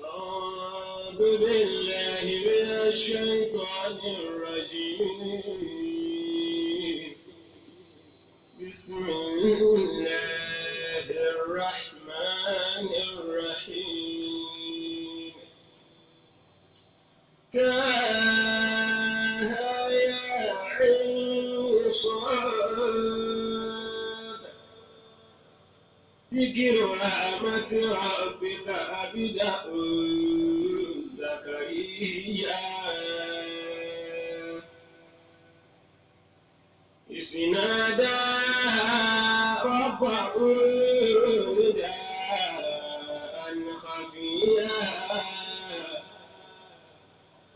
أعوذ بالله من الشيطان الرجيم. بسم الله الرحمن الرحيم. كاهها يا عين صاد، ذكر رحمة ربك عبده زكريا إذ نادى ربه نداء خفيا،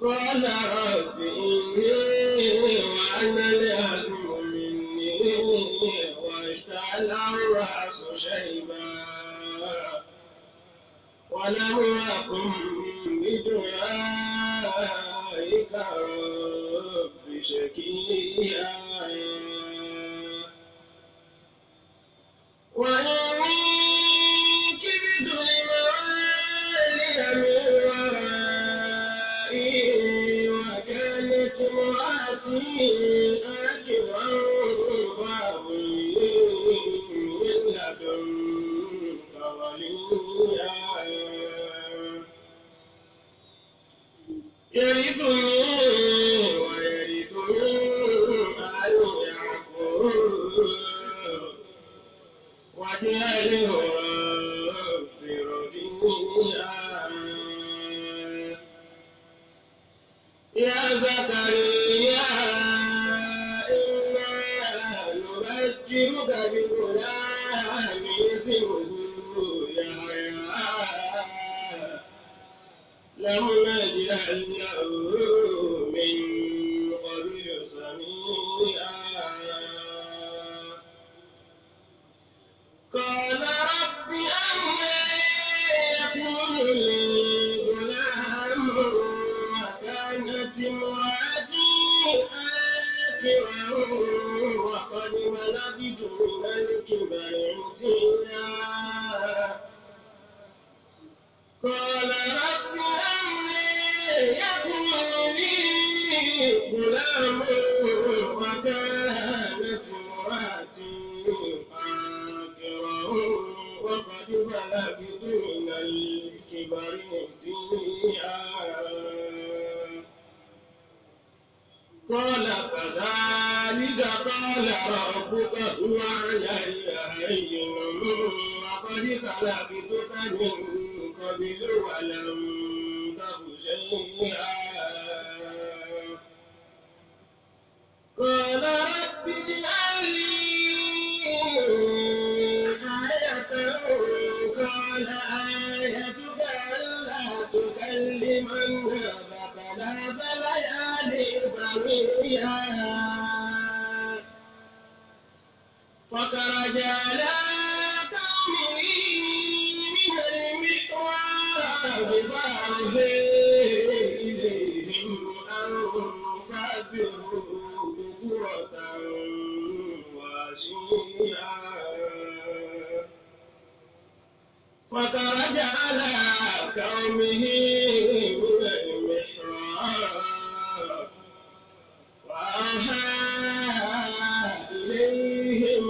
قال رب إني وأنا العزم مني واشتعل الرأس شيبا ولم أكن بدعائك رب شقيا، وإني كبت الموالي من ورائي وكانت امرأتي آكرا فهب لي من لدنك وليا يرثني ويرث من آل يعقوب واجعله رب رضيا. يا زكريا إنا نبشرك بغلام اسمه يحيى لم نجعل له من قبل سميا. قال رب أنى يكون لي غلام وكانت امرأتي آكرا وقد بلغت من الكبر عتيا. قال رب أنى يكون لي غلام وكانت امرأتي آكرا وقد بلغت من الكبر عتيا. قال كذلك قال ربك هو علي هين وقد خلقتك من قبل ولم تك شيئا. قال رب اجعل لي آية. قال آيتك ألا تكلم الناس ثلاث ليال سويا. فخرج على قومه من المحراب فأوحى إليهم أن سبحوا بكرة وعشيا. فخرج على قومه من المحراب وأوحى إليهم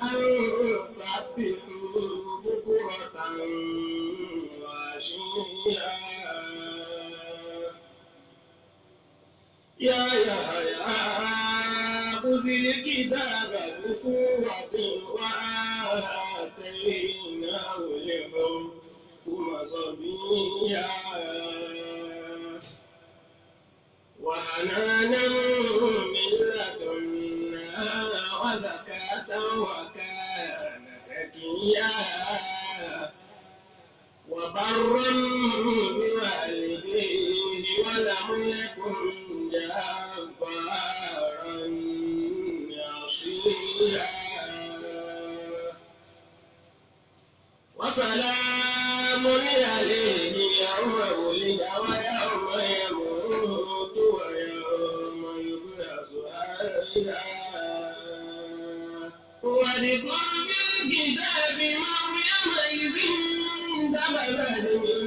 أن سبحوا بكرة وعشيا. يا يحيى خذ الكتاب بقوة وآتيناه الحكم صبيا وحنانا من لدنا وزكاة وكان تقيا وبرا بوالديه ولم يكن جبارا عصيا. وسلام عليه يوم ولد ويوم يموت ويوم يبعث حيا. واذكر في الكتاب مريم إذ انتبذت من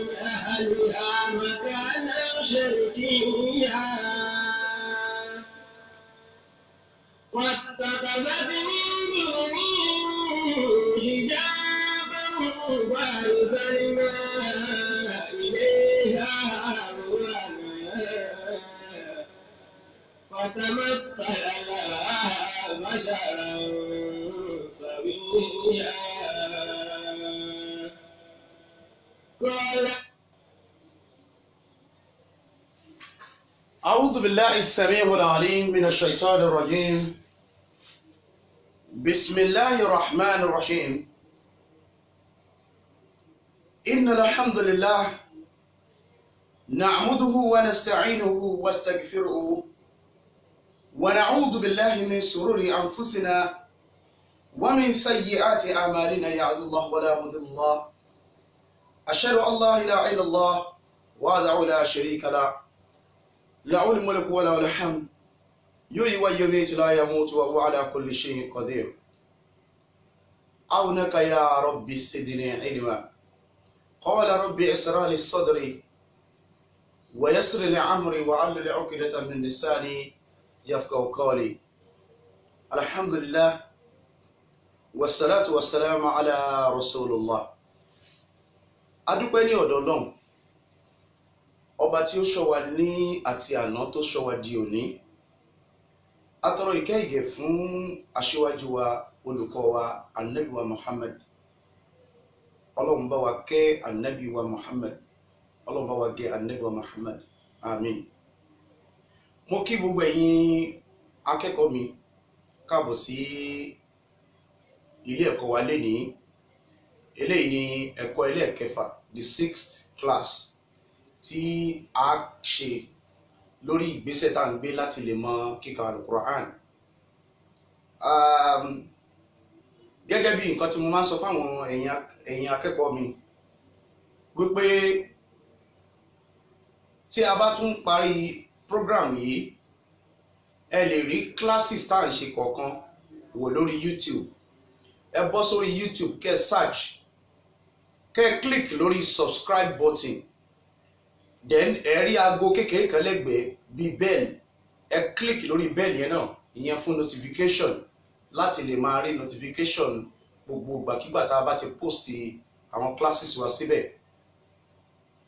أهلها مكانا شرقيا واتخذت من دونهم حجابا وأرسلنا إليها روحنا فتمثل لها بشرا سويا قال أعوذ بالله السميع العليم من الشيطان الرجيم. بسم الله الرحمن الرحيم. إن الحمد لله نعمده ونستعينه واستغفره ونعوذ بالله من شرور أنفسنا ومن سيئات أعمالنا، يعز الله ولا مضل له. أشهد أن لا إله إلا الله وحده لا شريك له، له الملك وله الحمد، يحيي ويميت لا يموت وهو على كل شيء قدير. عونك يا رب زدني علما. قال رب اشرح لي صدري ويسر لي أمري واحلل عقدة من لساني يفقهوا قولي. الحمد لله والصلاة والسلام على رسول الله. Adúpẹ́ ní ọ̀dọ̀ Ọlọ́run, ọba tí ó ṣọ́ wa ní àti àná tó ṣọ́ wa di òní. Atọrọ ìkẹ́ ìgẹ̀ fún aṣíwájú wa, olùkọ́ wa, anabi wa Muhammad. Ọlọ́run bá wa kẹ́ anabi wa Muhammad, Ọlọ́run bá wa gẹ̀ anabi wa Muhammad, àmín. Mo kí gbogbo ẹ̀yin akẹ́kọ̀ọ́ mi káàbọ̀ sí ilé ẹ̀kọ́ wa lénìí. Eléyìí ni ẹ̀kọ́ ẹlẹ́ẹ̀kẹfà, the sixth class, tí a ṣe lórí ìgbésẹ̀ tá à ń gbé láti lè mọ kíka Al-Qur'an. Gẹ́gẹ́ bí nǹkan tí mo máa ń sọ fáwọn ẹ̀yin akẹ́kọ̀ọ́ mi wípé tí a bá tún parí program yìí, ẹ lè rí classes tá à ń ṣe kọ̀ọ̀kan wò lórí YouTube. Ẹ bọ́ sórí YouTube, kẹ́ search, kẹ́ click lórí subscribe button, then ẹ rí aago kékeré kan lẹ́gbẹ̀ẹ́ bíi bell, ẹ click lórí bell yẹn náà, ìyẹn fún notification, láti lè máa rí notification gbogbo ìgbàkigbà tá a bá ti post àwọn classes wa síbẹ̀.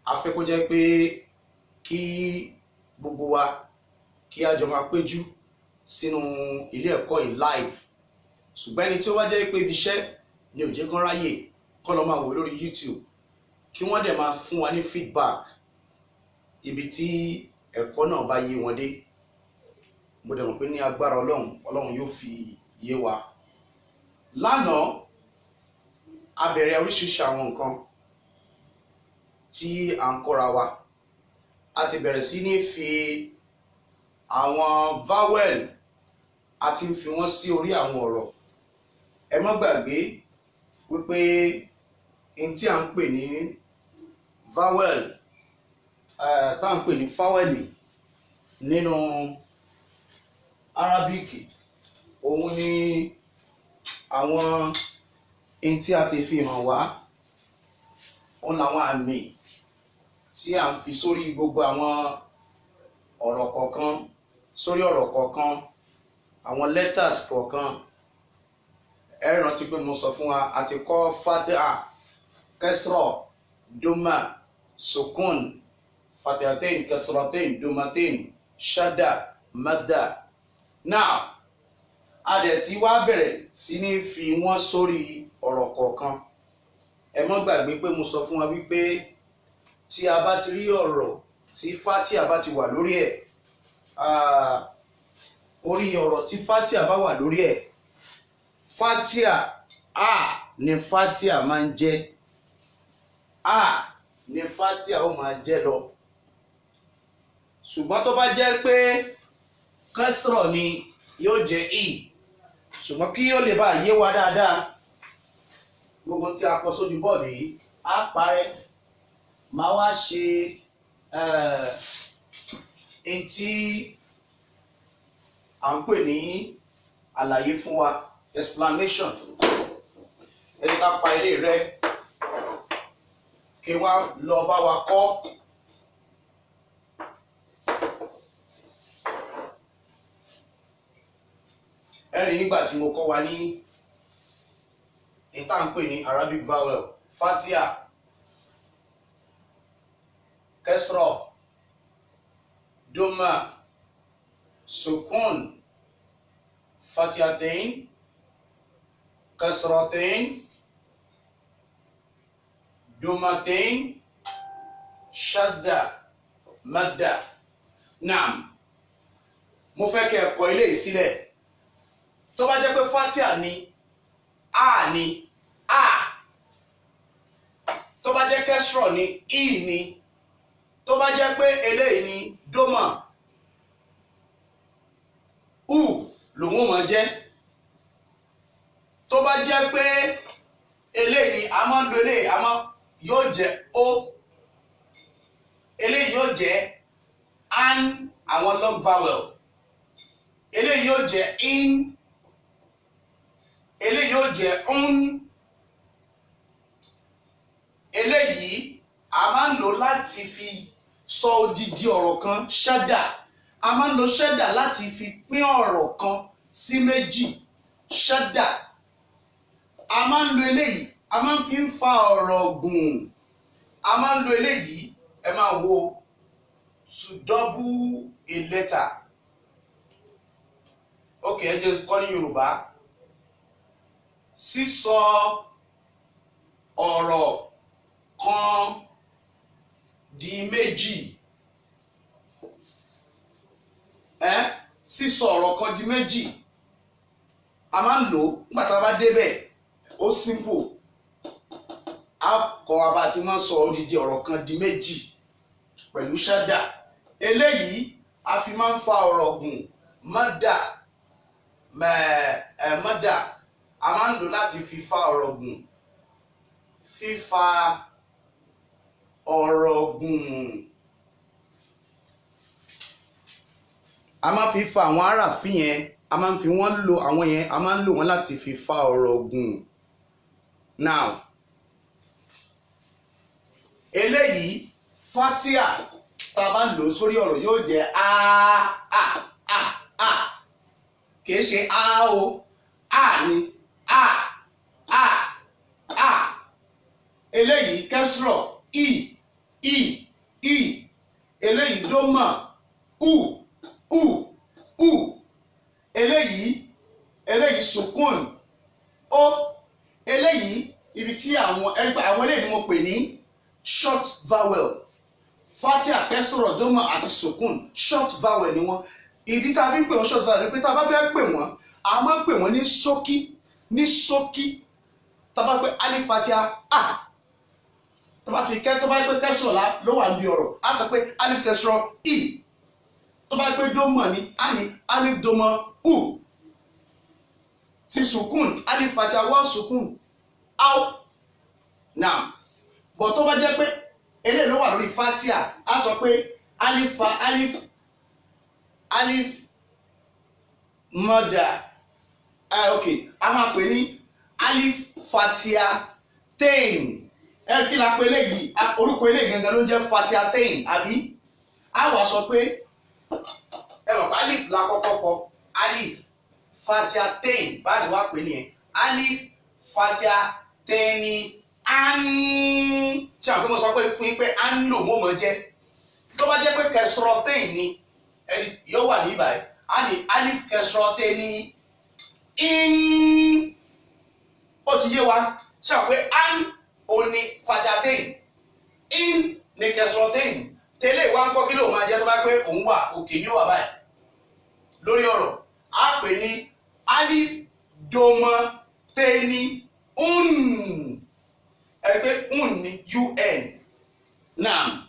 A fẹ́ kó jẹ́ pé kí gbogbo wa kí a jọ máa péjú sínú ilé ẹ̀kọ́ yìí live, ṣùgbọ́n ẹni tí ó wá jẹ́ pé ibi iṣẹ́ ni ò jẹ́ kán ráyè, kán lọ máa wò lórí YouTube, kí wọ́n dẹ̀ máa fún wa ní feedback ibi tí ẹ̀kọ́ náà bá yé wọn dé. Mo dẹ̀ mọ̀ pé ní agbára Ọlọ́run, Ọlọ́run yóò fi yé wa. Lánàá, a bẹ̀rẹ̀ oríṣiríṣi àwọn nǹkan tí à ń kọ́ra wa. A ti bẹ̀rẹ̀ sí ní fi àwọn vowel, a ti ń fi wọ́n sí orí àwọn ọ̀rọ̀. Ẹ má gbàgbé wípé n tí à ń pè ní vowel, tá à ń pè ní fáwẹ́lì nínú Arabic, òun ni àwọn n tí a ti fi hàn wá, òun làwọn àmì tí à ń fi sórí gbogbo àwọn ọ̀rọ̀ kọ̀ọ̀kan, sórí ọ̀rọ̀ kọ̀ọ̀kan, àwọn letters kọ̀ọ̀kan. Ẹ rántí pé mo sọ fún wa, a ti kọ́ fatiha, kẹsrọ, doma, sukun, fatihatain, kẹsrọtain, domatain, shada, madda. Now, a dẹ̀ ti wá bẹ̀rẹ̀ sí ní fi wọ́n sórí ọ̀rọ̀ kọ̀ọ̀kan. Ẹ má gbàgbé pé mo sọ fún wa wípé tí a bá ti rí ọ̀rọ̀ tí fatia bá ti wà lórí ẹ̀, orí ọ̀rọ̀ tí fatia bá wà lórí ẹ̀, fatia a ni fatia máa ń jẹ́, a ni fatia ó máa jẹ́ lọ. Ṣùgbọ́n tó bá jẹ́ pé kẹsìrọ̀ ni, yóò jẹ́ e. Ṣùgbọ́n kí ó lè bá yé wa dáadáa, gbogbo tí a kọ sójú bọ́ọ̀dù yìí á parẹ́. Máa wá ṣe n tí à ń pè ní àlàyé fún wa, explanation. Ẹni ká pa ilé rẹ Kí wá lọ bá wa kọ́. Ẹ rí nígbà tí mo kọ́ wa ní ìta ń pè ní Arabic vowel, fatia, kẹsrọ, doma, sukun, fatiatain, kẹsrọtain, domatain, shadda, madda. Naam, mo fẹ́ kẹ́ ẹ kọ ilé yìí sílẹ̀. Tó bá jẹ́ pé fatia ni, a ni a. Tó bá jẹ́ kẹsrọ ni, i ni. Tó bá jẹ́ pé eléyìí ni doma, u lòun ò mọ̀ jẹ́. Tó bá jẹ́ pé eléyìí ni a máa ń lo eléyìí, a máa yóò jẹ́ o. Eléyìí yóò jẹ́ an, àwọn long vowel. Eléyìí yóò jẹ́ in. Eléyìí yóò jẹ́ un. Eléyìí a máa ń lò láti fi sọ odidi ọ̀rọ̀ kan, ṣẹ́dà. A máa ń lo ṣẹ́dà láti fi pín ọ̀rọ̀ kan sí méjì, ṣẹ́dà. A máa ń lo eléyìí, a máa ń fi ń fa ọ̀rọ̀ gùn. A máa ń lo eléyìí, ẹ máa wo, to double a letter. Ok, ẹ jẹ́ kọ́ ní Yorùbá. Sísọ ọ̀rọ̀ kan di méjì. Sísọ ọ̀rọ̀ kan di méjì, a máa ń lò ó nígbà tá a bá débẹ̀. Ó simple, a kọ́ a bá ti máa ń sọ odidi ọ̀rọ̀ kan di méjì pẹ̀lú ṣádà. Eléyìí a fi máa ń fa ọ̀rọ̀ gùn, mọ́dà ẹ̀ mọ́dà. A máa ń lò láti fi fa ọ̀rọ̀ gùn, fífa ọ̀rọ̀ gùn. A máa fi fa àwọn aráàfin yẹn, a máa ń fi wọ́n lo àwọn yẹn, a máa ń lò wọ́n láti fi fa ọ̀rọ̀ gùn. Now, eléyìí fatia, tá a bá lò ó sórí ọ̀rọ̀ yóò jẹ́ a a a a, kìí ṣe a o, a ni a a a. Eléyìí kẹsìrọ̀, i i i. Eléyìí dómà, u u u. Eléyìí sukun, o. Eléyìí ibi tí àwọn ẹgbẹ́ àwọn eléyìí ni mo pè ní short vowel. Fatia, kẹsìrọ̀, dómà àti sukun, short vowel ni wọ́n. Ìdí tá a fi ń pè wọ́n short vowel ni pé tá a bá fẹ́ pè wọ́n, a máa ń pè wọ́n ní ṣókí ní ṣókí. Tá a bá pè alif fatia a, tó bá fi kẹ́, tó bá pé kẹsìrọ̀ ló wà níbi ọ̀rọ̀, a sọ pé alif kẹsìrọ̀ i. Tó bá pé dómọ̀ ni, a ní alif dómọ̀ u. Ti sukun, alif fatia wá sukun aw. Now, bọ̀ tó bá jẹ́ pé eléyìí ló wà lórí fatia, a sọ pé alif fa alif alif mọ́dà. Ok, a máa pè ní alif fatia ten. Ẹ kí la pè eléyìí? Orúkọ eléyìí gangan ló ń jẹ́ fatia ten, àbí? A wá sọ pé ẹ mọ̀ pé alif la kọ́kọ́ kọ, alif fatia ten, bá a ti wá pè nìyẹn, alif fatia ten ni an. Ṣé àwọn pé mo sọ pé fún yín pé an lò mọ́ mọ́ jẹ́? Tó bá jẹ́ pé kẹsìrọ̀ ten ni, ẹni yóò wà ní ìbàyẹ̀, a ní alif kẹsìrọ̀ ten ni in. Ó ti yé wa? Ṣé àwọn pé an ò ní fatia ten, in ní kẹsìrọ̀ ten. Tẹ́lẹ̀ wá ń kọ́ kí ló máa jẹ́ tó bá pé òun wà òkè ní ó wà báyìí lórí ọ̀rọ̀? A pè ní alif domọ tẹni un. Ẹ pé un ní un. Naam,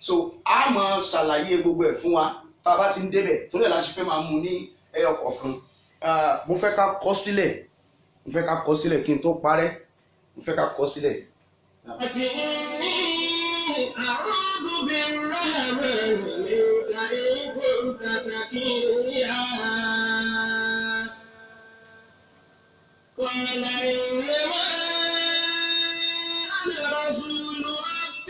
so a máa ṣàlàyé gbogbo ẹ̀ fún wa tá a bá ti ń débẹ̀, torí ẹ̀ la ṣe fẹ́ máa mú ní ẹyọ kọ̀ọ̀kan. Mo fẹ́ ká kọ sílẹ̀, mo fẹ́ ká kọ sílẹ̀ kí n tó parẹ́, mo fẹ́ ká kọ sílẹ̀. Àti ní a'udhu birrahmani minka in kunta taqiyya. Qala innama ana rasulu rabbika.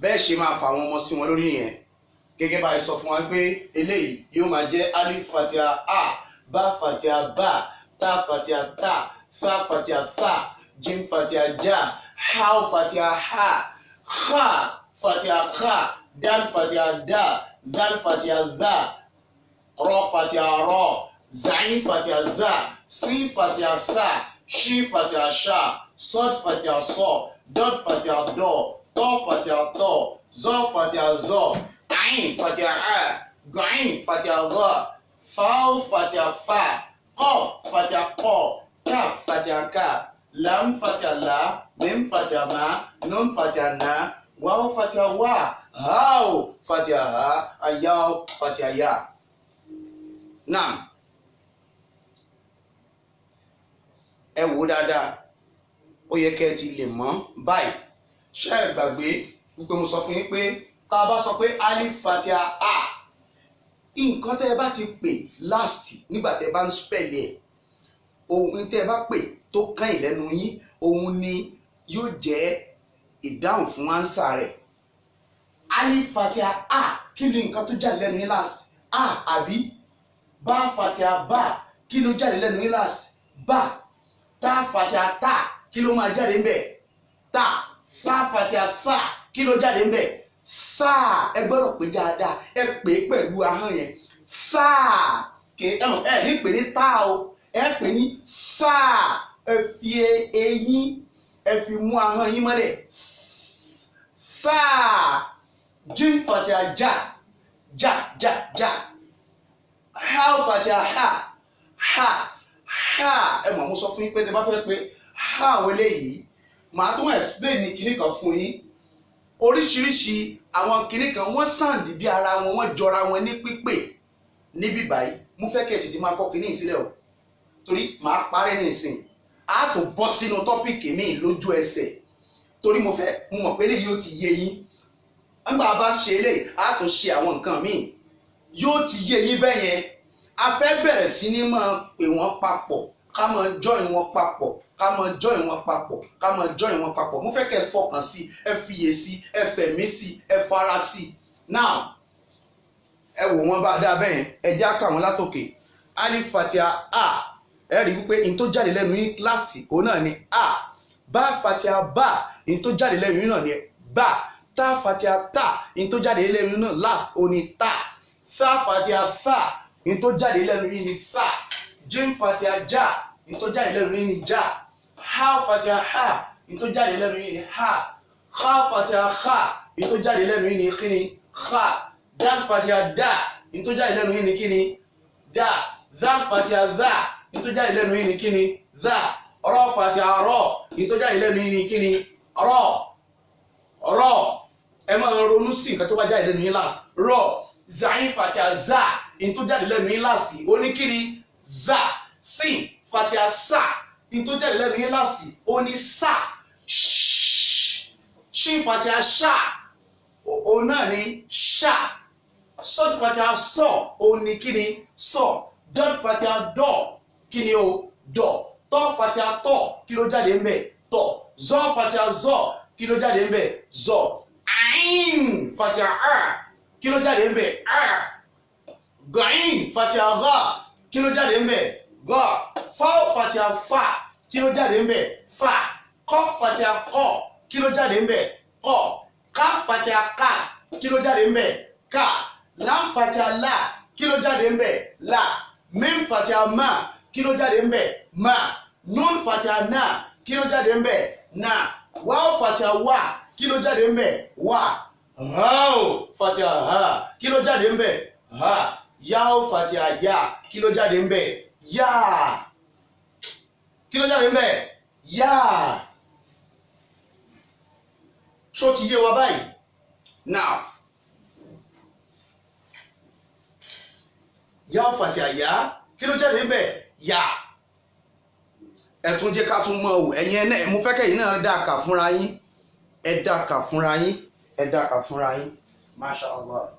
Bẹ́ẹ̀ ṣe máa fà àwọn ọmọ sí wọn lórí nìyẹn. Gẹ́gẹ́ bá a sọ fún wa pé eléyìí yóò máa jẹ́ alif fatia a, ba fatia ba, ta fatia ta, sa fatia sa, jim fatia ja, ha fatia ha, kha fatia kha, dal fatia da, zal fatia za, rọ fatia rọ, zain fatia za, sin fatia sa, shin fatia sha, sod fatia sọ, dod fatia dọ, tọ fatia tọ, zọ fatia zọ, ain fatia a, gain fatia gha, faw fatia fa, qaf fatia qa, kaf fatia ka, lam fatia la, mim fatia ma, nun fatia na, waw fatia wa, haw fatia ha, ayaw fatia ya. Naam, ẹ wò dáadáa, ó yẹ kẹ́ ẹ ti lè mọ̀ báyìí. Ṣé ẹ gbàgbé wípé mo sọ fún yín pé tá a bá sọ pé alif fatia a, nǹkan tẹ́ ẹ bá ti pè last nígbà tẹ́ ẹ bá ń spell ẹ̀, ohun tẹ́ ẹ bá pè tó kàn lẹ́nu yín, òun ni yóò jẹ́ ìdáhùn fún ánsà rẹ̀. Alif fatia a, kí ni nǹkan tó jáde lẹ́nu yín last? A àbí? Bá fatia bá, kí ló jáde lẹ́nu yín last? Bá. Ta fatia ta, kí ló máa jáde ńbẹ̀? Ta. Sa fatia sa, kí ló jáde ńbẹ̀? Sa. Ẹ gbọ́dọ̀ pé dáadáa, ẹ pè é pẹ̀lú ahọ́n yẹn. Sa. Kè ẹ mọ̀, ẹ ní pè ní ta o, ẹ pè ní sa. Ẹ fi eyín, ẹ fi mú ahọ́n yín mọ́lẹ̀. Sa. Jim fatia ja, ja ja ja. Ha fatia ha, ha ha. Ẹ mọ̀, mo sọ fún yín pé tẹ bá fẹ́ pé ha àwọn eléyìí, màá tún explain ní kinní kan fún yín. Oríṣiríṣi àwọn kinní kan wọ́n sàǹdì bí ara wọn, wọ́n jọra wọn ní pípé níbí báyìí. Mo fẹ́ kẹ́ ẹ tètè máa kọ́ kinní yìí sílẹ̀ o, torí màá parẹ́ ní ìsìn, á tún bọ́ sínú tọ́pìkì míì lójú ẹsẹ̀, torí mo fẹ́ mo mọ̀ pé eléyìí yóò ti yé yín. Nígbà bá ṣe eléyìí, á tún ṣe àwọn nǹkan míì, yóò ti yé yín bẹ́ẹ̀ yẹn. A fẹ́ bẹ̀rẹ̀ sí ní máa pè wọ́n papọ̀, ká máa join wọn papọ̀, ká máa join wọn papọ̀, ká máa join wọn papọ̀. Mo fẹ́ kẹ́ ẹ fọkàn sí, ẹ fiyè sí, ẹ fẹ̀mí sí, ẹ fara sí. Now ẹ wò wọ́n bá dáa bẹ́ẹ̀ yẹn, ẹ já kà wọ́n látòkè. Alif fatia a, ẹ rí wípé n tó jáde lẹ́nu yín last òun náà ni a. Bá fatia bá, n tó jáde lẹ́nu yín náà ni bá. Ta fatia ta, n tó jáde lẹ́nu yín náà last òun ni ta. Sa fatia sa, n tó jáde lẹ́nu yín ni sa. Jim fatia ja, n tó jáde lẹ́nu yín ni ja. Ha fatia ha, n tó jáde lẹ́nu yín ni ha. Kha fatia kha, n tó jáde lẹ́nu yín ni kíni? Kha. Dal fatia da, n tó jáde lẹ́nu yín ni kíni? Da. Zal fatia za, n tó jáde lẹ́nu yín ni kíni? Za. Rọ fatia rọ, n tó jáde lẹ́nu yín ni kíni? Rọ. Rọ. Ẹ máa ronú sí nǹkan tó bá jáde lẹ́nu yín last. Rọ. Zain fatia za, n tó jáde lẹ́nu yín last ó ní kíni? Za. Sin fatia sa, n tó jáde lẹ́nu yín last ó ní sa. Shin fatia sha, òun náà ní sha. Sod fatia sọ, òun ní kíni? Sọ. Dod fatia dọ, kíni o? Dọ. Tọ fatia tọ, kí ló jáde ń bẹ̀? Tọ. Zọ fatia zọ, kí ló jáde ń bẹ̀? Zọ. Ain fatia a, kí ló jáde ń bẹ̀? A. Gain fatia gha, kí ló jáde ń bẹ̀? Gha. Faw fatia fa, kí ló jáde ń bẹ̀? Fa. Qaf fatia qọ, kí ló jáde ń bẹ̀? Qọ. Kaf fatia ka, kí ló jáde ń bẹ̀? Ka. Lam fatia la, kí ló jáde ń bẹ̀? La. Mim fatia ma, kí ló jáde ń bẹ̀? Ma. Nun fatia na, kí ló jáde ń bẹ̀? Na. Waw fatia wa, kí ló jáde ń bẹ̀? Wa. Haw fatia ha, kí ló jáde ń bẹ̀? Ha. Yaw fatia ya, kí ló jáde ń bẹ̀? Ya. Kí ló jáde ń bẹ̀? Ya. Ṣó ti yé wa báyìí? Now yaw fatia ya, kí ló jáde ń bẹ̀? Ya. Ẹ tún jẹ́ ká tún mọ̀ ọ́, ẹ̀yin ẹ̀ mo fẹ́ kẹ́yìn náà dá kà fúnra yín, ẹ dá kà fúnra yín, ẹ dá kà fúnra yín. Masha Allah.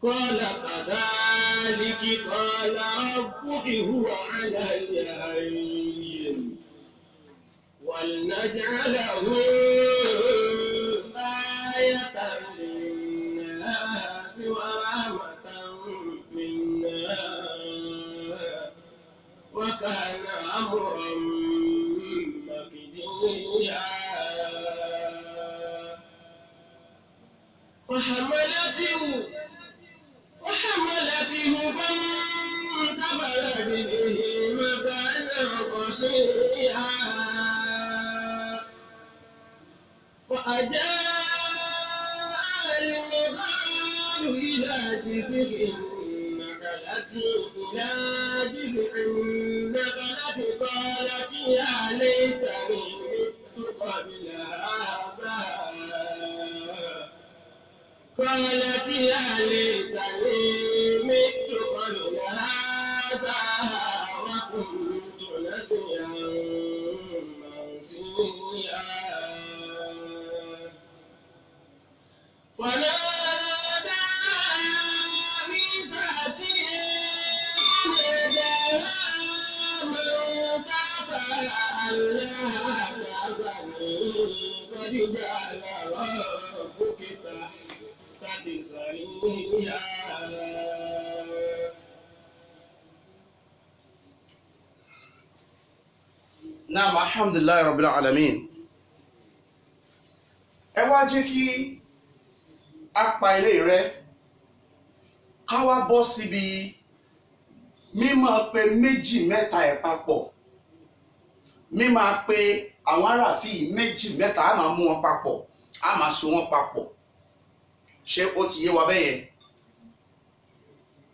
قال كذلك قال ربك هو علي هين ولنجعله آية للناس ورحمة منا وكان أمرا مقضيا. فحملته فانتبذت به مكانا قصيا. وأجاء المخاض إلى جذع النخلة قالت يا ليتني مت قبل هذا قالت يا ليتني مت قبل هذا وكنت نسيا منسيا. فناداها من تحتها فناداها من تحتها ألا تحزني قد جعل ربك تحتك سريا. Naam, alhamdulilayi rabbil alamin. Ẹ wá jẹ́ kí a pa ilé rẹ ká wá bọ́ síbi mímọ̀ pé méjì mẹ́ta ẹ̀ papọ̀, mímọ̀ pé àwọn aráàfin méjì mẹ́ta, á máa mú wọn papọ̀, á máa so wọn papọ̀. Ṣé ó ti yé wa bẹ́ẹ̀ yẹn?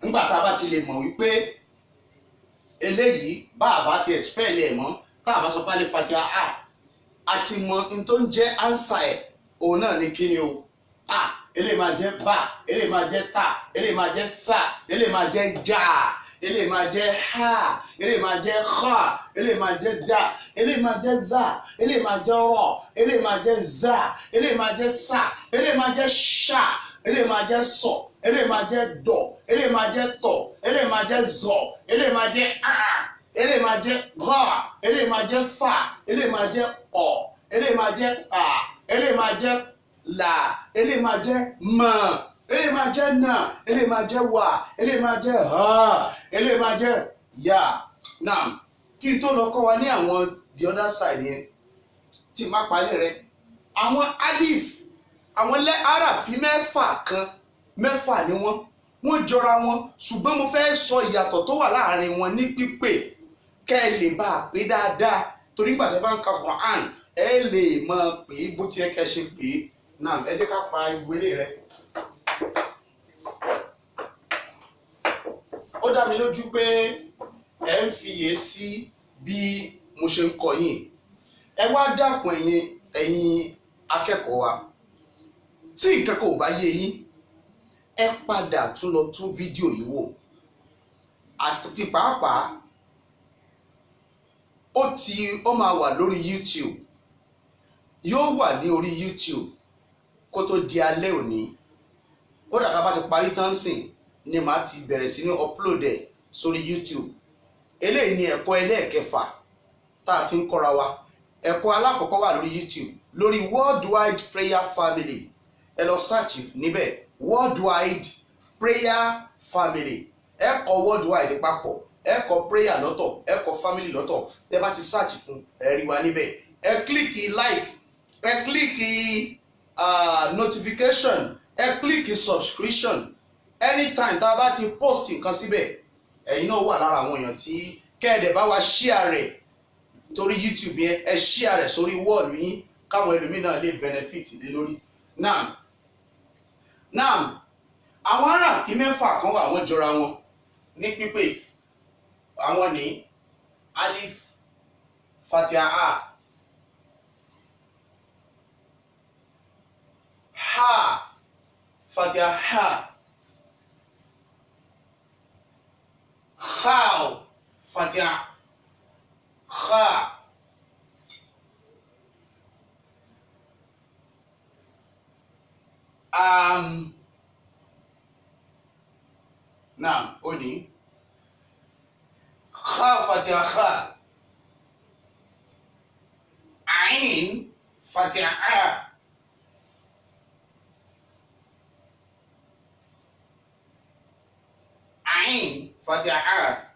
Nígbà tá a bá ti lè mọ̀ wípé eléyìí bá a bá ti ẹ̀spẹ́ẹ̀lì ẹ̀ mọ́, tá a bá sọ pálí fatia a a ti mọ n tó ń jẹ́ ánsà ẹ̀, òun náà ni kí ni o? A eléyìí máa jẹ́ bá, eléyìí máa jẹ́ ta, eléyìí máa jẹ́ fa, eléyìí máa jẹ́ já, eléyìí máa jẹ́ ha, eléyìí máa jẹ́ kha, eléyìí máa jẹ́ da, eléyìí máa jẹ́ za, eléyìí máa jẹ́ rọ, eléyìí máa jẹ́ za, eléyìí máa jẹ́ sa, eléyìí máa jẹ́ ṣa, eléyìí máa jẹ́ sọ, eléyìí máa jẹ́ dọ̀, eléyìí máa jẹ́ tọ̀, eléyìí máa jẹ́ zọ, eléyìí máa jẹ́ a, eléyìí máa jẹ́ ra, eléyìí máa jẹ́ fa, eléyìí máa jẹ́ ọ̀, eléyìí máa jẹ́ a, eléyìí máa jẹ́ là, eléyìí máa jẹ́ mọ̀, eléyìí máa jẹ́ nà, eléyìí máa jẹ́ wà, eléyìí máa jẹ́ hà, eléyìí máa jẹ́ yà. Now, kí n tó lọ kọ́ wa ní àwọn the other side yẹn tí má parí rẹ, àwọn alif, àwọn lẹ́ aráàfin mẹ́fà kan, mẹ́fà ni wọ́n, wọ́n jọra wọn, ṣùgbọ́n mo fẹ́ sọ ìyàtọ̀ tó wà láàrin wọn ní pípé kẹ́ ẹ lè bá a pé dáadáa, torí nígbà tí ẹ bá ń ka Quran ẹ lè mọ̀ pé bó ti yẹ kẹ́ ṣe pé náà. Ẹ jẹ́ ká pa ìwélé rẹ. Ó dá mi lójú pé ẹ ń fiyè sí bí mo ṣe ń kọ́ yín. Ẹ wá dákun, ẹ̀yin akẹ́kọ̀ọ́ wa, tí nǹkan kan ò bá yé yín, ẹ padà tún lọ tún fídíò yìí wò. Àti pàápàá ó máa wà lórí YouTube, yóò wà ní orí YouTube kó tó di alẹ́ òní. Kódà tá a bá ti parí tán sìn ni màá ti bẹ̀rẹ̀ sí ní upload ẹ̀ sórí YouTube. Eléyìí ni ẹ̀kọ́ ẹlẹ́ẹ̀kẹfà tá a ti ń kọ́ra wa. Ẹ̀kọ́ alákọ̀ọ́kọ́ wà lórí YouTube lórí Worldwide Prayer Family. Ẹ lọ search níbẹ̀, Worldwide Prayer Family. Ẹ kọ worldwide papọ̀, ẹ kọ prayer lọ́tọ̀, ẹ kọ family lọ́tọ̀. Ẹ bá ti search fún, ẹ rí wa níbẹ̀. Ẹ kílíkì like, ẹ kílíkì notification, ẹ kílíkì subscription. Anytime tá a bá ti post nǹkan síbẹ̀, ẹ̀yin náà wà lára àwọn èèyàn tí kẹ́ẹ̀dẹ̀ bá wa share rẹ̀ torí YouTube yẹn. Ẹ share rẹ̀ sórí wall yín káwọn ẹlòmíín náà lè benefit lé lórí. Now, àwọn aráàfin mẹ́fà kan wà, wọ́n jọra wọn ní pípé. Àwọn ní alif fatia a, ha fatia ha, khao fatia kha, naam, ó ní kha fatia kha, fatia a. Ain fatia a.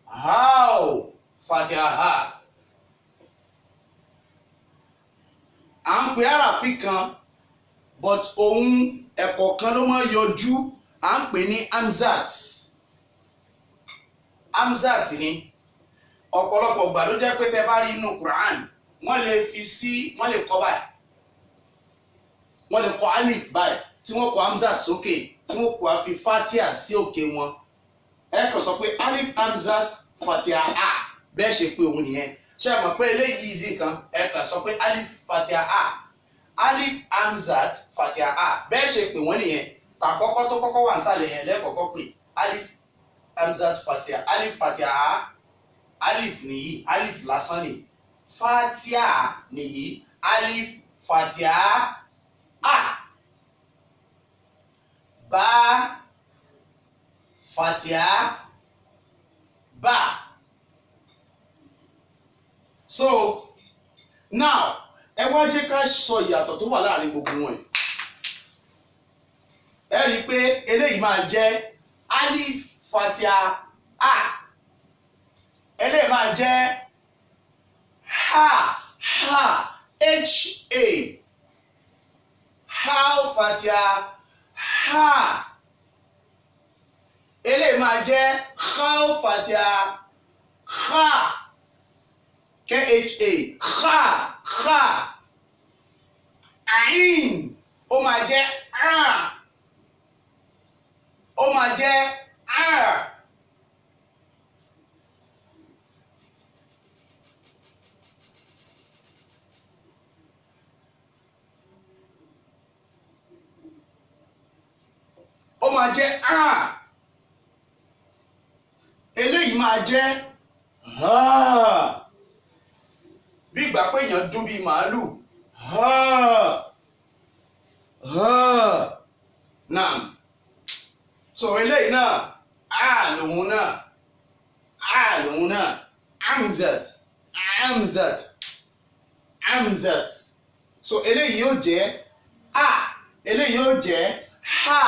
How fatia ha. À ń pè àràfin kan, but òun ẹ̀kọ́ kan ló máa ń yọjú, à ń pè ní Hamzat. Hamzat ni ọ̀pọ̀lọpọ̀ gbà ló jẹ́ pé tẹ́ bá rí inú Quran, wọ́n lè fi sí, wọ́n lè kọ́ báyìí, wọ́n lè kọ alif báyìí, tí wọ́n kọ Hamzat sókè, tí wọ́n kọ àfi fatia sí òkè wọn. Ẹ kàn sọ pé alif Hamzat fatia a, bẹ́ẹ̀ ṣe pé òun nìyẹn. Ṣé ẹ mọ̀ pé eléyìí ìdí kan, ẹ kàn sọ pé alif fatia a, alif Hamzat fatia a, bẹ́ẹ̀ ṣe pé wọ́n nìyẹn. Tàkọ́kọ́ tó kọ́kọ́ wà nísàlẹ̀ yẹn lẹ́kọ̀ọ́kọ́ pé alif Hamzat fatia, alif fatia a, alif nìyí, alif lásán ni, fatia nìyí, alif fatia a, bá fatia bá. So now ẹ wá jẹ́ ká sọ ìyàtọ̀ tó wà láàrin gbogbo wọn yìí. Ẹ rí i pé eléyìí máa jẹ́ alif fatia a, eléyìí máa jẹ́ ha ha h a, how fatia ha, eléyìí máa jẹ́ how fatia ha, k h a, ha ha, ain ó máa jẹ́ a, ó máa jẹ́ a. Ó máa jẹ́ a. Eléyìí máa jẹ́ ha. Bí ìgbà pé èèyàn dún bíi màálù, ha ha. Naam. So eléyìí náà a lòun náà, a lòun náà, Hamzat, Hamzat, Hamzat. So eléyìí yóò jẹ́ a, eléyìí yóò jẹ́ ha,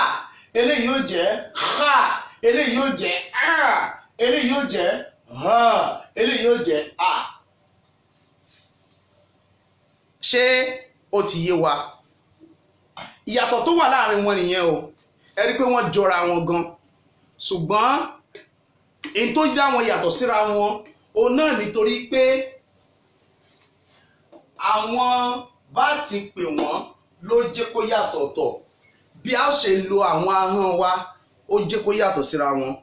eléyìí yóò jẹ́ ha, eléyìí yóò jẹ́ a, eléyìí yóò jẹ́ ha, eléyìí yóò jẹ́ a. Ṣé ó ti yé wa? Ìyàtọ̀ tó wà láàrin wọn nìyẹn o. Ẹ rí i pé wọ́n jọra wọn gan, ṣùgbọ́n n tó dá wọn yàtọ̀ síra wọn òun náà nítorí pé àwọn bá ti pè wọ́n ló jẹ́ kó yàtọ̀ tọ̀, bí a ṣe lo àwọn ahọ́n wa ó jẹ́ kó yàtọ̀ síra wọn.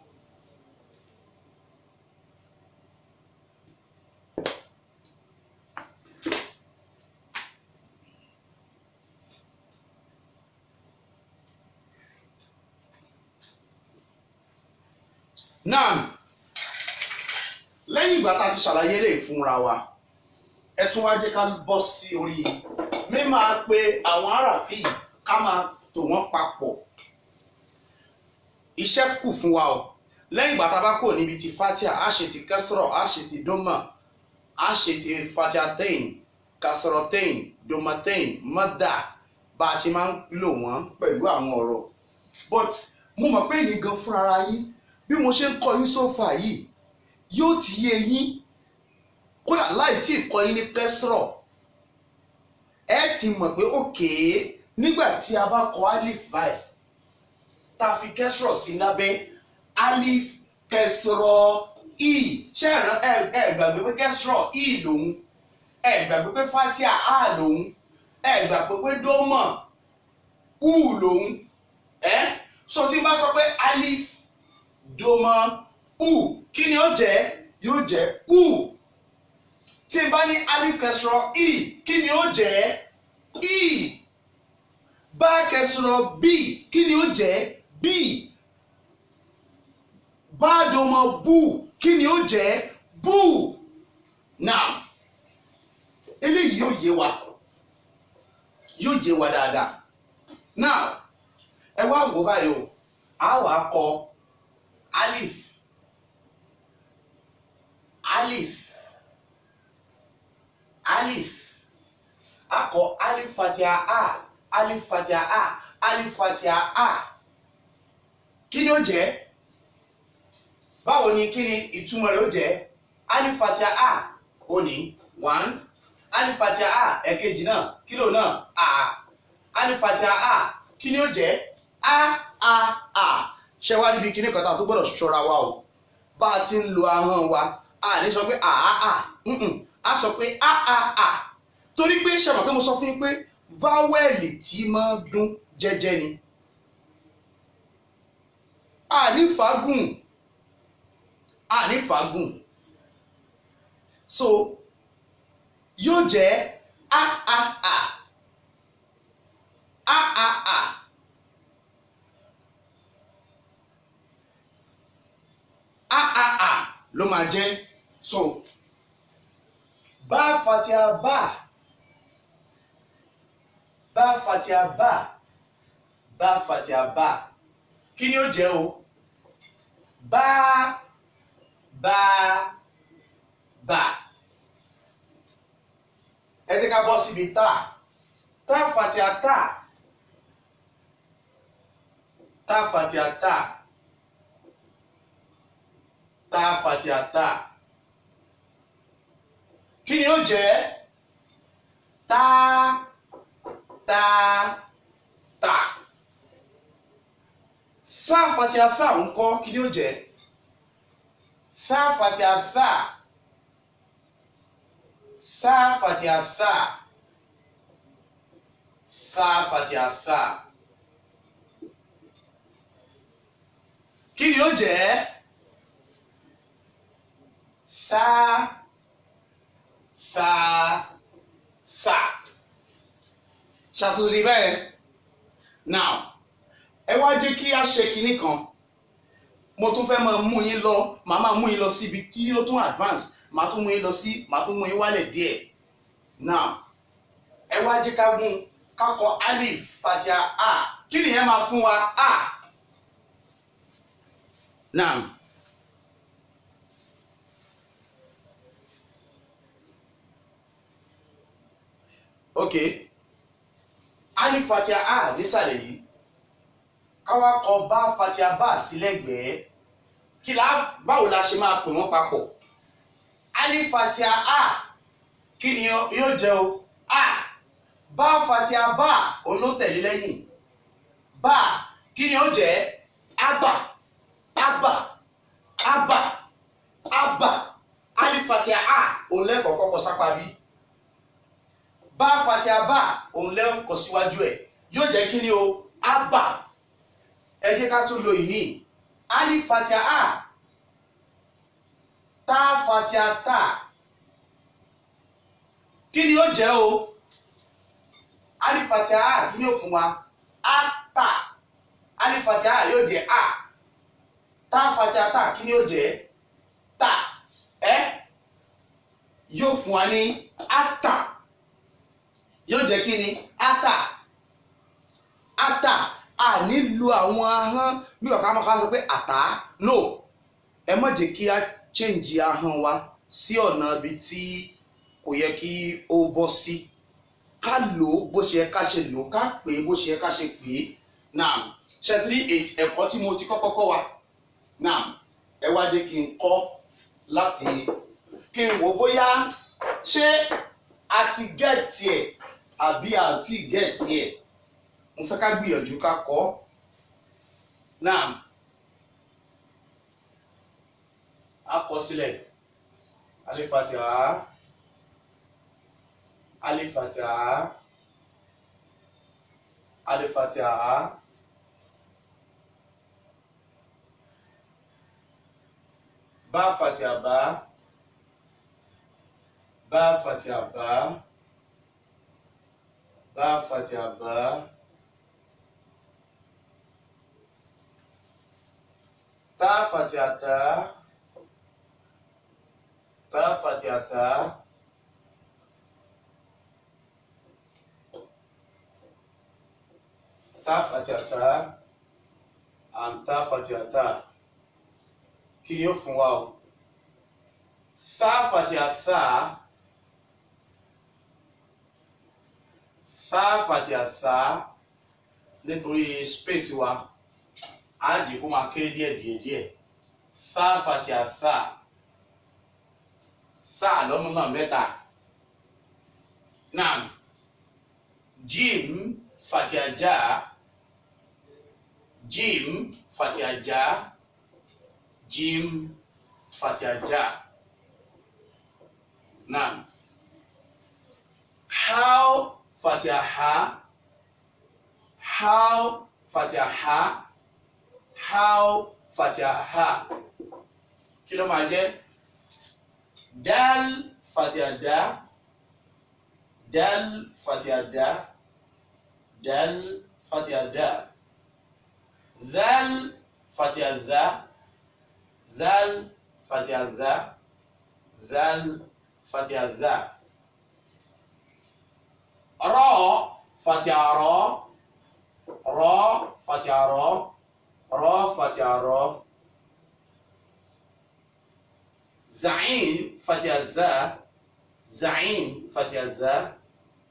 Náà lẹ́yìn ìgbà tá a ti ṣàlàyé lè fúnra wa, ẹ tún wá jẹ́ ká bọ́ sí orí mi máa pe àwọn aráàfin ká máa tò wọ́n papọ̀. Iṣẹ́ kù fún wa o. Lẹ́yìn ìgbà tá a bá kúrò níbi ti fatia, a ṣe ti kẹsọ̀rọ̀, a ṣe ti dọ́mà, a ṣe ti fatiatain, kẹsọ̀rọ̀tain, dọ́màtain, mọ́dà, bá a ṣe máa ń lò wọ́n pẹ̀lú àwọn ọ̀rọ̀. But mo mọ̀ pé èyí gan fúnra yín, bí mo ṣe ń kọ́ yín sófà yìí yóò ti yé yín, kódà láì tí ì kọ́ yín ní kẹsọ̀rọ̀, ẹ ti mọ̀ pé òkè nígbà tí a bá kọ alif báyìí tá a fi kẹsọ̀rọ̀ sí lábẹ́ alif kẹsọ̀rọ̀ i, ṣé ẹ gbàgbé pé kẹsọ̀rọ̀ i lòun, ẹ gbàgbé pé fatia a lòun, ẹ gbàgbé pé dómọ̀ u lòun, ẹ so tí n bá sọ pé alif dómọ̀ u, kí ni ó jẹ́? Yóò jẹ́ u. Tí n bá ní alif kẹsọ̀rọ̀ i, kí ni ó jẹ́? I. Bá kẹsọ̀rọ̀ b, kí ni ó jẹ́? B. Bá dòmọ̀ bù, kí ni ó jẹ́? Bù. Now eléyìí yóò yé wa, yóò yé wa dáadáa. Now ẹ wá wò báyìí o, a wàá kọ alif Alif, alif, a kọ alif fatia a, alif fatia a, alif fatia a. Kí ni ó jẹ́? Báwo ni, kí ni ìtumọ̀ rẹ̀ ó jẹ́? Alif fatia a ó ní 1, alif fatia a ẹ̀kejì náà kílò náà a, alif fatia a kí ni ó jẹ́? A a a. Ṣé wá níbi kíní kan tá a tó gbọ́dọ̀ ṣọ́ra wa o? Bá a ti ń lo ahọ́n wa, a ní sọ pé a a a, a sọ pé a a a, torí pé ṣe mọ̀ pé mo sọ fún yín pé váwẹ́ẹ̀lì tí máa ń dún jẹ́jẹ́ ni. A ní fàágùn, a ní fàágùn, so yóò jẹ́ a a a, a a a. A a a ló máa jẹ́. So bá fatia bá, bá fatia bá, bá fatia bá, kí ni ó jẹ́ o? Bá bá bá. Ẹ jẹ́ ká bọ́ síbi tá, tá fatia tá, tá fatia tá, tá fatia tá, kí ni ó jẹ́? Tá tá tá. Sá fatia sá ńkọ́, kí ni ó jẹ́? Sá fatia sá, sá fatia sá, sá fatia sá, kí ni ó jẹ́? Sá sá sá. Ṣàtúndì bẹ́ẹ̀. Now ẹ wá jẹ́ kí a ṣe kinní kan. Mo tún fẹ́ máa mú yín lọ, màá máa mú yín lọ síbi tí ó tún advance, màá tún mú yín lọ sí, màá tún mú yín wálẹ̀ díẹ̀. Now ẹ wá jẹ́ ká gún, ká kọ alif fatia a, kí nìyẹn máa fún wa? A. Now ok, alif fatia a nísàlẹ̀ yìí, ká wá kọ bá fatia bá sí lẹ́gbẹ̀ẹ́. Kí la, báwo la ṣe máa pè wọ́n papọ̀? Alif fatia a kí ni yóò jẹ́ o? A. Bá fatia bá olótẹ̀lé lẹ́yìn bá, kí ni ó jẹ́? Aba, aba, aba, aba. Alif fatia a òun lẹ́kọ̀ọ́ kọ́kọ́ sápá bí, bá fatia bá òun lẹ́kọ̀ọ́ síwájú ẹ̀, yóò jẹ́ kí ni o? Aba. Ẹ jẹ́ ká tún lo ìní alif fatia a, tá fatia tá, kí ni ó jẹ́ o? Alif fatia a kí ni ó fún wa? A ta. Alif fatia a yóò jẹ́ a, tá fatia tá kí ni ó jẹ́? Ta. Ẹ yóò fún wa ní ata, yóò jẹ́ kí ni? Ata, ata. A nílò àwọn ahọ́n mi wà ká máa ká sọ pé àtá, no, ẹ má jẹ́ kí a change ahọ́n wa sí ọ̀nà ibi tí kò yẹ kí ó bọ́ sí. Ká lò ó bó ṣe yẹ ká ṣe lò ó, ká pè é bó ṣe yẹ ká ṣe pè é. Now ṣe 3 8 ẹ̀kọ́ tí mo ti kọ́kọ́ kọ́ wa. Now ẹ wá jẹ́ kí n kọ́ láti kí n wò bóyá ṣé a ti gẹ̀ẹ́tì ẹ̀ àbí a ti gẹ̀ẹ́tì ẹ̀. Mo fẹ́ ká gbìyànjú ká kọ́. Now a kọ sílẹ̀ alif fatia a, alif fatia a, alif fatia a, bá fatia bá, bá fatia bá, bá fatia bá, tá fatia tá, tá fatia tá, tá fatia tá and tá fatia tá. Kí ni ó fún wa o? Tha fatia tha, tha fatia tha, nítorí space wa á jẹ́ kó máa kéré díẹ̀ díẹ̀ díẹ̀. Tha fatia tha, tha lọ́nà náà mẹ́ta. Naam, jim fatia ja, jim fatia ja, jim fatia ja. Naam, how fatia ha, how fatia ha, how fatia ha, kí ló máa jẹ́? Dal fatia da, dal fatia da, dal fatia da, zal fatia za, zal fatia za, zal fatia za, ra fatia ra, ra fatia ra, ra fatia ra, zain fatia za, zain fatia za,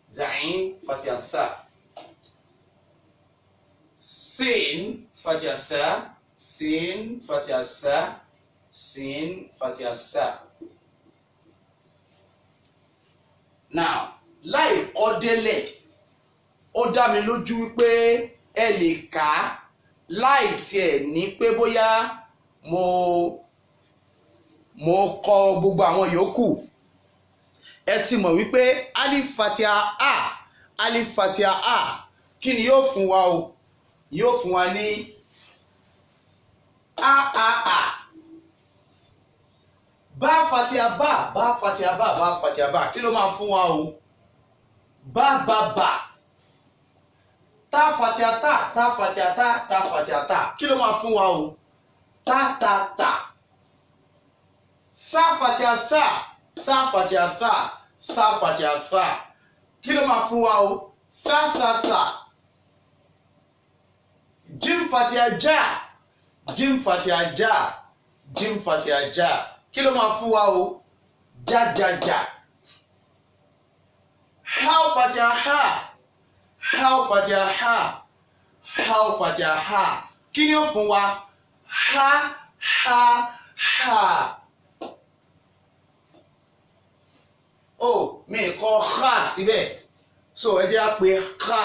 zain fatia sa, sin fatia sa, sin fatia sa, sin fatia sa. Now, láì kọ́ délẹ̀, ó dá mi lójú wípé ẹ lè kà á láì tiẹ̀ ní pé bóyá mo kọ gbogbo àwọn yòókù. Ẹ ti mọ̀ wípé alif fatia a, alif fatia a, kí ni yóò fún wa o? Yóò fún wa ní a a a. Bá fatia bá, bá fatia bá, bá fatia bá, kí ló máa fún wa o? Bá bá bá. Tá fatia tá, tá fatia tá, tá fatia tá, kí ló máa fún wa o? Tá tá tá. Sá fatia sá, sá fatia sá, sá fatia sá, kí ló máa fún wa o? Sá sá sá. Jim fatia já, jim fatia já, jim fatia já, kí ló máa fún wa o? Já já já. How fatia ha, how fatia ha, how fatia ha, kí ni ó fún wa? Ha ha ha. Oh, mi kọ ha síbẹ̀, so ẹ jẹ́ á pé ha.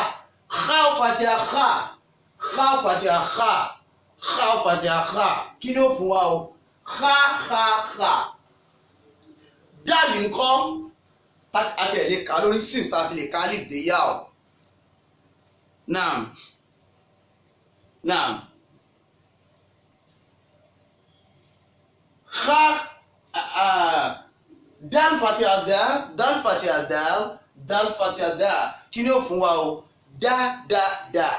Ha fatia ha, ha fatia ha, ha fatia ha, kí ni ó fún wa o? Ha ha ha. Dáàlì ńkọ́? Àti ẹ̀ lè kà lórí six tá a ti lè ka alif dé yá o. Naam, naam. Ha, dal fatia dal, dal fatia dal, dal fatia dal, kí ni ó fún wa o? Da da da.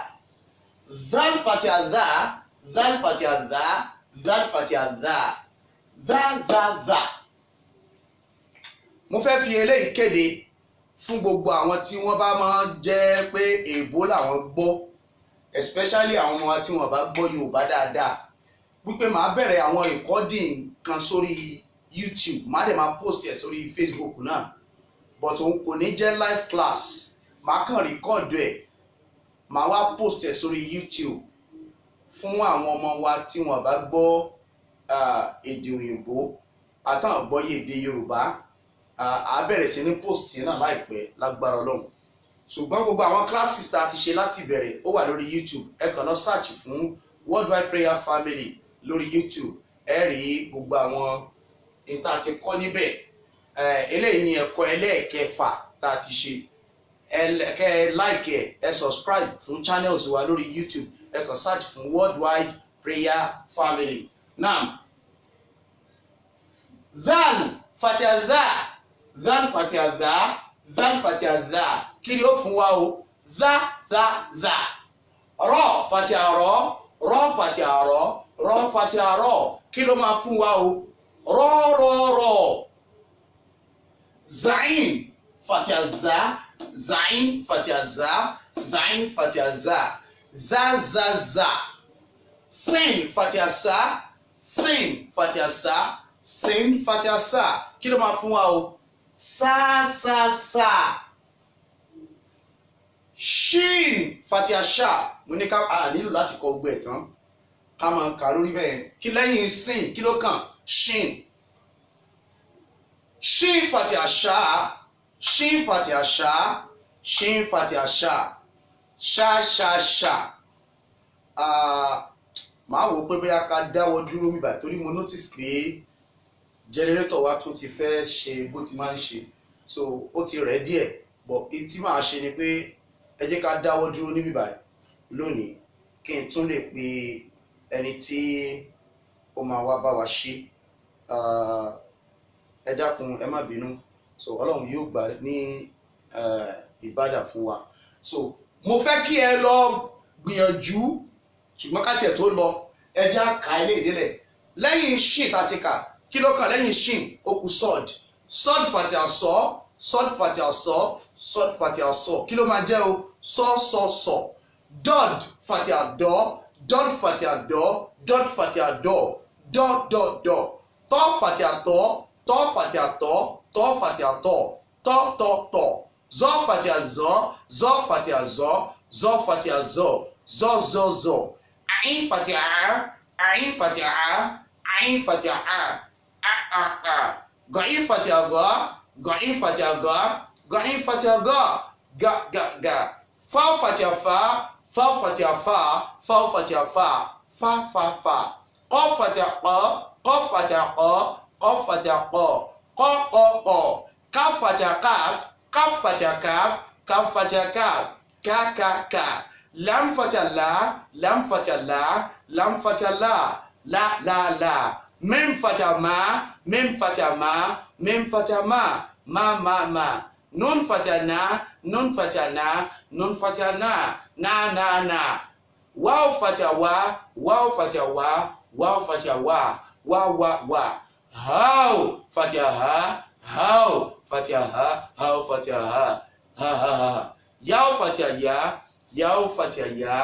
Zal fatia za, zal fatia za, zal fatia za, za za za. Mo fẹ́ fi eléyìí kéde fún gbogbo àwọn tí wọ́n bá máa ń jẹ́ pé èèbó làwọn gbọ́, especially àwọn ọmọ tí wọ́n bá gbọ́ Yorùbá dáadáa, wípé màá bẹ̀rẹ̀ àwọn recording kan sórí YouTube, màá dẹ̀ máa post ẹ̀ sórí Facebook náà, but òun kò ní jẹ́ live class, màá kàn record ẹ̀, màá wá post ẹ̀ sórí YouTube fún àwọn ọmọ wa tí wọ́n bá gbọ́ èdè òyìnbó àtàwọn gbọ́ èdè Yorùbá. A bẹ̀rẹ̀ sí ní post yẹn náà láìpẹ́ lágbára Ọlọ́run. Ṣùgbọ́n gbogbo àwọn classes tá a ti ṣe láti ìbẹ̀rẹ̀ ó wà lórí YouTube. Ẹ kàn lọ search fún Worldwide Prayer Family lórí YouTube, ẹ rí gbogbo àwọn ní tá a ti kọ́ níbẹ̀. Eléyìí ni ẹ̀kọ́ ẹlẹ́ẹ̀kẹfà tá a ti ṣe. Ẹ kẹ́ ẹ like ẹ subscribe fún channels wa lórí YouTube. Ẹ kàn search fún Worldwide Prayer Family. Naam, zal fatia za, zal fatia za, zal fatia za, kí ni ó fún wa o? Za za za. Rọ fatia rọ, rọ fatia rọ, rọ fatia rọ, kí ló máa fún wa o? Rọ rọ rọ. Zain fatia za, zain fatia za, zain fatia za, za za za. Sin fatia sa, sin fatia sa, Sin fatia sa, kí ló máa fún wa o? Sa sa sa. Shin fatia sha, mo ní ká a nílò láti kọ gbogbo ẹ̀ tán, ká máa kà lórí bẹ́ẹ̀. Kí lẹ́yìn sin, kí ló kàn? Shin. Shin fatia sha, shin fatia sha, shin fatia sha, sha sha sha. Màá wò ó pé bóyá ká dáwọ́ dúró mi báyìí, torí mo notice pé generator wa tún ti fẹ́ ṣe bó ti máa ń ṣe, so ó ti rẹ̀ díẹ̀. But èyí tí màá ṣe ni pé ẹ jẹ́ ká dáwọ́ dúró níbí báyìí lónìí, kí n tún lè pe ẹni tí ó máa wá bá wa ṣe. Ẹ dákun, ẹ má bínú. So Ọlọ́run yóò gbà ní ìbádà fún wa. So mo fẹ́ kí ẹ lọ gbìyànjú, ṣùgbọ́n ká tiẹ̀ tó lọ, ẹ já ka ilé ìdílẹ̀. Lẹ́yìn shin tá a ti kà, kí ló kàn lẹ́yìn shin? Ó kù sọ́ọ̀d. Sọ́ọ̀d fàtí àsọ, sọ́ọ̀d fàtí àsọ, sọ́ọ̀d fàtí àsọ, kí ló máa jẹ́ o? Sọ sọ sọ. Dọ́d fàtí àdọ́, dọ́d fàtí àdọ́, dọ́d fàtí àdọ́, dọ́ dọ́ dọ́. Tọ́ fàtí àtọ́, tọ́ fàtí àtọ́, tọ́ fàtí àtọ́, tọ́ tọ́ tọ́. Zọ́ fàtí àzọ́, zọ́ fàtí àzọ́, zọ́ fàtí àzọ́, zọ́ zọ́ zọ́. Àyín fàtí àá, àyín fàtí àá, àyín fàtí àá, a a a. Gọ̀yìn fàtí àgọ́, gọ̀yìn fàtí àgọ́, gọ̀yìn fàtí àgọ́, gà gà gà. Fáw fàtí àfá, fáw fàtí àfá, fáw fàtí àfá, fá fá fá. Kọ́ fàtí àkọ́, kọ́ fàtí àkọ́, kọ́ fàtí àkọ́, kọ́ kọ́ kọ́. Káf fàtí àkáf, káf fàtí àkáf, káf fàtí àkáf, ká ká ká. Lam fàtí àlá, lam fàtí àlá, lam fàtí àlá, la la la. Mim fàtí àmá, mim fàtí àmá, mim fàtí àmá, má má má. Nun fàtí àná, nun fàtí àná, nun fàtí àná, na na na. Waw fàtí àwá, waw fàtí àwá, waw fàtí àwá, wá wá wá. Haw fàtí àhá, haw fàtí àhá, haw fàtí àhá, ha ha ha. Yaw fàtí àyá, yaw fàtí àyá,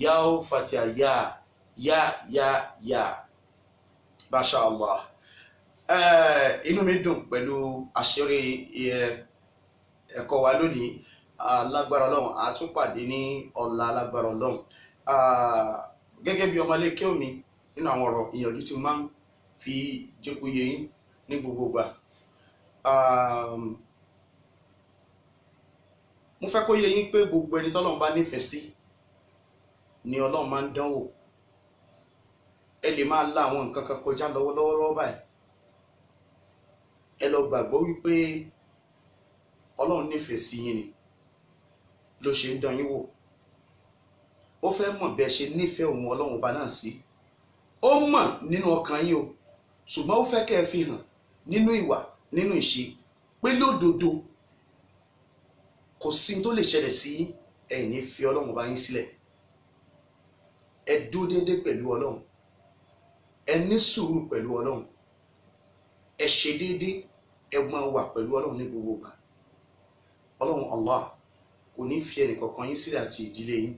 yaw fàtí àyá, ya ya ya. Masha Allah. Inú mi dùn pẹ̀lú àṣírí ẹ̀kọ́ wa lónìí. Lágbára Ọlọ́run, a tún pàdé ní ọ̀la lágbára Ọlọ́run. Gẹ́gẹ́ bí ọmọlé kéwì mi, nínú àwọn ọ̀rọ̀ ìyànjú tí mo máa ń fi jẹ́ kó yé yín ní gbogbo ìgbà, mo fẹ́ kó yé yín pé gbogbo ẹni tọ́lọ́run bá nífẹ̀ẹ́ sí ni Ọlọ́run máa ń dánwò. Ẹ lè máa la àwọn nǹkan kan kọjá lọ́wọ́lọ́wọ́ lọ́wọ́ báyìí, ẹ lọ gbàgbọ́ wípé Ọlọ́run nífẹ̀ẹ́ sí yín ni ló ṣe ń dán yín wò. Ó fẹ́ mọ̀ bí ẹ ṣe nífẹ̀ẹ́ òun Ọlọ́run ọba náà sí. Ó mọ̀ nínú ọkàn yín o, ṣùgbọ́n ó fẹ́ kẹ́ ẹ fi hàn nínú ìwà, nínú ìṣe, pé lódodo kò sí tó lè ṣẹlẹ̀ sí ẹ̀yin ní fi Ọlọ́run ọba yín sílẹ̀. Ẹ dúró déédéé pẹ̀lú Ọlọ́run, ẹ ní sùúrù pẹ̀lú Ọlọ́run, ẹ ṣe déédéé, ẹ máa wà pẹ̀lú Ọlọ́run ní gbogbo ìgbà. Ọlọ́run Allah kò ní fi ẹnì kọ̀ọ̀kan yín sílẹ̀ àti ìdílé yín.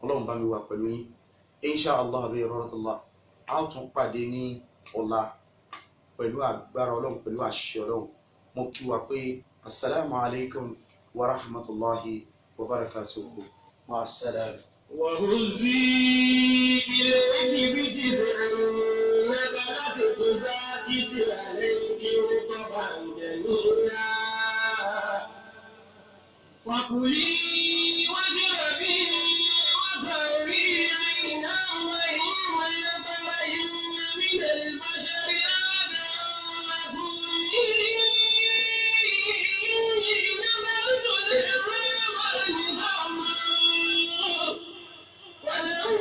Ọlọ́run bá mi wà pẹ̀lú yín. Insha Allah bi rahmatullah, a ó tún pàdé ní ọ̀la pẹ̀lú agbára Ọlọ́run, pẹ̀lú àṣẹ Ọlọ́run. Mo kí wa pé assalamu alaikum wa rahmatulahi wa barakatuhu. Ma salam. وهزي إليك بجذع النخلة تساقط عليك رطبا جنيا فكلي واشربي وقري عينا وإما ترين من البشر أحدا فقولي إني نذرت للرحمن صوما فلن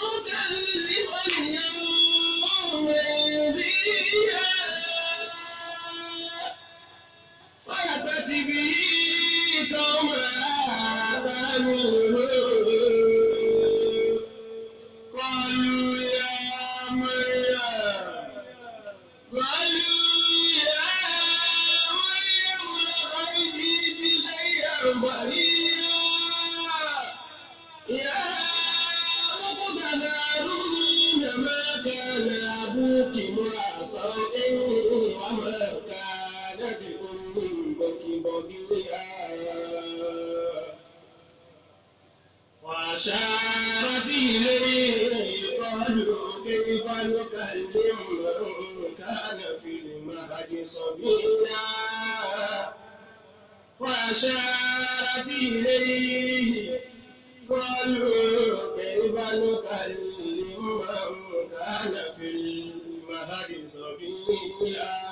أكلم اليوم إنسيا. فأتت به قومها فعملوه. قالوا يا مريم. وأشارت إليه قالوا كيف نكلم من كان في المهد صبيا وأشارت إليه قالوا كيف نكلم من كان في المهد صبيا.